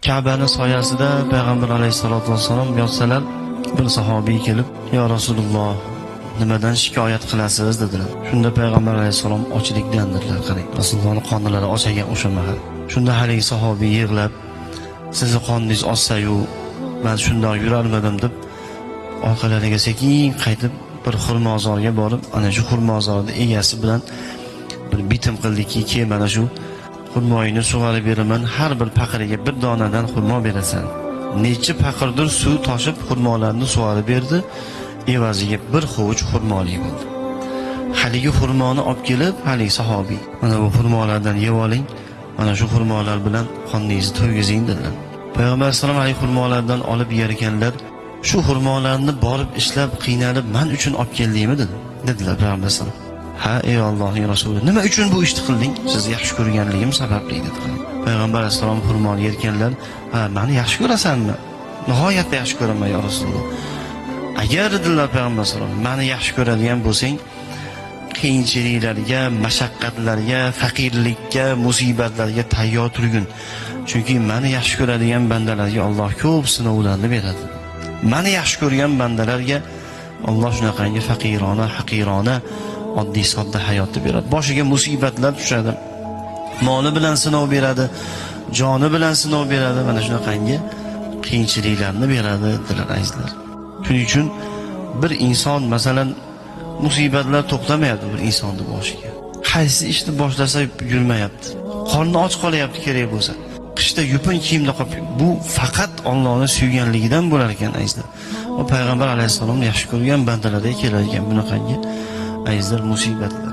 Ka'bani soyasida payg'ambar alayhissalotu vassalom yotsalar, bir sahobiy kelib, "Yo Rasululloh, nimadan shikoyat qilasiz?" dedilar. Shunda payg'ambar alayhissalom, "Ochlikdan", dedilar. Qarang, Rasulullohni qornilari och ekan o'sha mahal. Shunda haligi sahobiy yig'lab, "Sizni qorningiz ochsa-yu, man shundoq yurarmidim?" deb orqalariga sekin qaytib bir xurmozorga borib, ana shu xurmozorni egasi bilan bir bitim qildiki, "Kel, mana shu xurmoyini sug'arib beraman, har bir paqiriga bir donadan xurmo berasan." Necha paqirdir suv toshib xurmolarni sug'arib berdi, evaziga bir hovuch xurmoli bo'ldi. Haligi xurmoni olib kelib, haligi sahobiy, "Mana bu xurmolardan yeb oling, mana shu xurmolar bilan qorningizni to'ygizing", dedilar. Payg'ambar alayhissalom haligi xurmolardan olib yer ekanlar, "Shu xurmolarni borib ishlab, qiynalib man uchun olib keldingmi?" dedi, dedilar payg'ambar alayhissalom. "Ha, ey Allohning rasuli, nima uchun bu ishni qilding?" "Sizni yaxshi ko'rganligim sababli", dedi. Payg'ambar alayhissalom xurmoni yerkanlar, "Ha, mani yaxshi ko'rasanmi?" "Nihoyatda yaxshi ko'raman, yo Rasululloh." "Agar, dedilar payg'ambar alayhissalom, mani yaxshi ko'radigan bo'lsang, qiyinchiliklarga, mashaqqatlarga, faqirlikka, musibatlarga tayyor turgin. Chunki mani yaxshi ko'radigan bandalarga Alloh ko'p sinovlarni beradi. Mani yaxshi ko'rgan bandalarga Alloh shunaqangi faqirona, haqirona, oddiy sodda hayotni beradi. Boshiga musibatlar tushadi. Moli bilan sinov beradi, joni bilan sinov beradi, mana shunaqangi qiyinchiliklarni beradi", dedilar, azizlar. Shuning uchun bir inson, masalan, musibatlar to'xtamayapti bir insonni boshiga. Qaysi ishni boshlasa, yurmayapti. Qorni och qolyapti kerak bo'lsa. Qishda yupun kiyimda qolib, bu faqat Allohni suyganligidan bo'lar ekan, azizlar. Va payg'ambar alayhissalomni yaxshi ko'rgan bandalarga kelar ekan bunaqangi, azizlar, musibatlar.